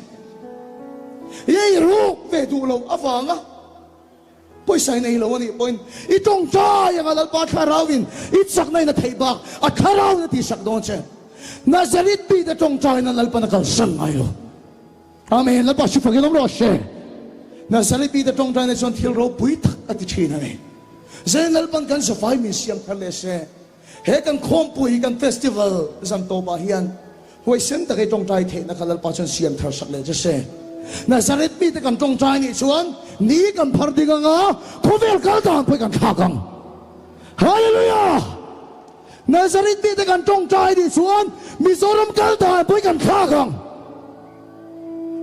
I ei ruk ve duh lo avanga Pawisa i nei lo a nih pawhin i tawngtai anga Lalpa thlarauin i chakna in a theih bak a thlarauin a tihsak dawn che. Nazareth mite tawngtaina Lalpan a kalsan ngai lo. Amen. Lalpa hri fakin awm rawh se. Nazareth mite tawngtaina chuan thil ropui tak a ti thin a ni. Zain Lalpan kan zavai min siam thar leh se. He kan khawmpui kan festival zan tawpah hian huaisen taka i tawngtai theihna kha Lalpa chuan siam thar sak leh che se. Nazareth mite kan tawngtai nih chuan ni kan phar ding anga khawvel kal dan pawh i kan thlak ang. Hallelujah! Nazareth mite kan tawngtai nih chuan Mizoram kal dan pawh i kan thlak ang.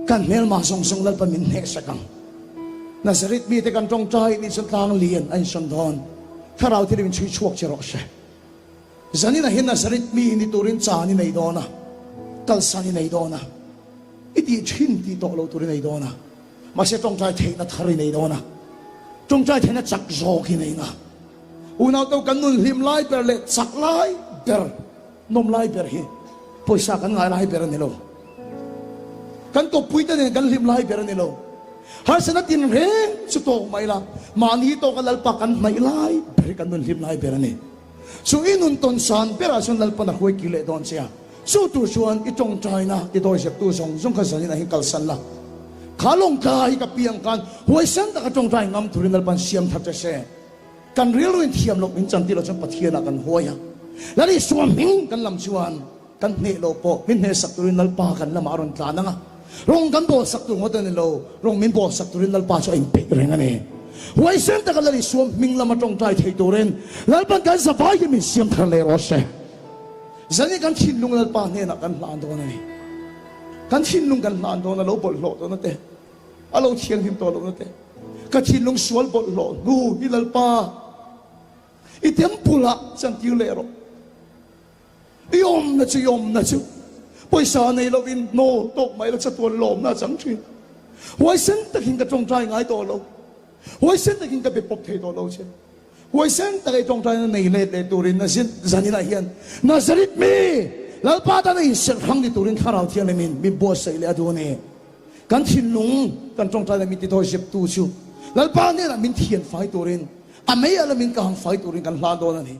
Kan hmelma zawng zawng Lalpa min hnehsak ang. Nazareth mite kan tawngtai nih chuan tlang lian a insawn dawn. Thlarau thil in chhui chhuak che rawh se. Zaninah hian Nazareth mi ni turin chan i nei dawn a, kalsan i nei dawn a, i tih thin tih tawh lo tur i nei dawn a, mahse tawngtai theihna thar i nei dawn a, tawngtai theihna chak zawk i nei nga. Unaute kan nun hlim lai ber leh chak lai ber, nawm lai ber hi pawisa kan ngai lai ber a ni lo. Kan kawppuite nen kan hlim lai ber a ni lo. Harsatna tinreng chu tawk mai la, mahni tawka Lalpa kan hnaih lai ber hi kan nun hlim lai ber a ni. Chu i nun tawn san berah chuan Lalpan a hruai kir leh dawn che a, chu tur chuan i tawngtaina ti dawizeptu zawng zawng kha zanin ah hian kalsan la. Kha lawngtlai hi ka piang khan huaisen taka tawngtai ngam turin Lalpan siam thar che se. Kan rilru in thiam loh min chan tir loh chuan Pathianah kan huai a, Lal Isua hming kan lam chuan Kan hneh loh pawh min hnehsak turin Lalpa kan lamah a rawn tlan ang a, rawng kan bawlsak tur ngawt a ni lo, rawng min bawlsak turin Lalpa chu a inpeih reng a ni. Huaisen taka Lal Isua hming lama tawngtai thei turin Lalpan kan zavai hi min siam thar leh rawh se. Zan hi kan thinlung Lalpa hnenah kan hlan dawn a ni. Kan thinlung kan hlan dawn a, lo bawlhhlawh tawhna te, a lo thianghlim tawh lohna te, ka thinlung sual bawlhhlawh hnu hi Lalpa i temple ah chantir leh rawh. I awmna chu i awmna chu pawisa nei lovin hnawl tawk mai la chatuan lawmna a chang thin. Huaisen takin ka tawngtai ngai tawh lo. Huaisen takin ka be pawp thei tawh lo che. Huaisen taka i tawngtaina nei let leh turin zaninah hian Nazareth mi Lalpa tana inserh hrang ni turin Thlarau Thianghlimin min buatsaih leh a duh a ni. Kan thinlung kan tawngtaina min tithawi zeptu chu Lalpa hnenah min thian fai turin a mei ala min ka hang fai turin kan hlan dawn a ni.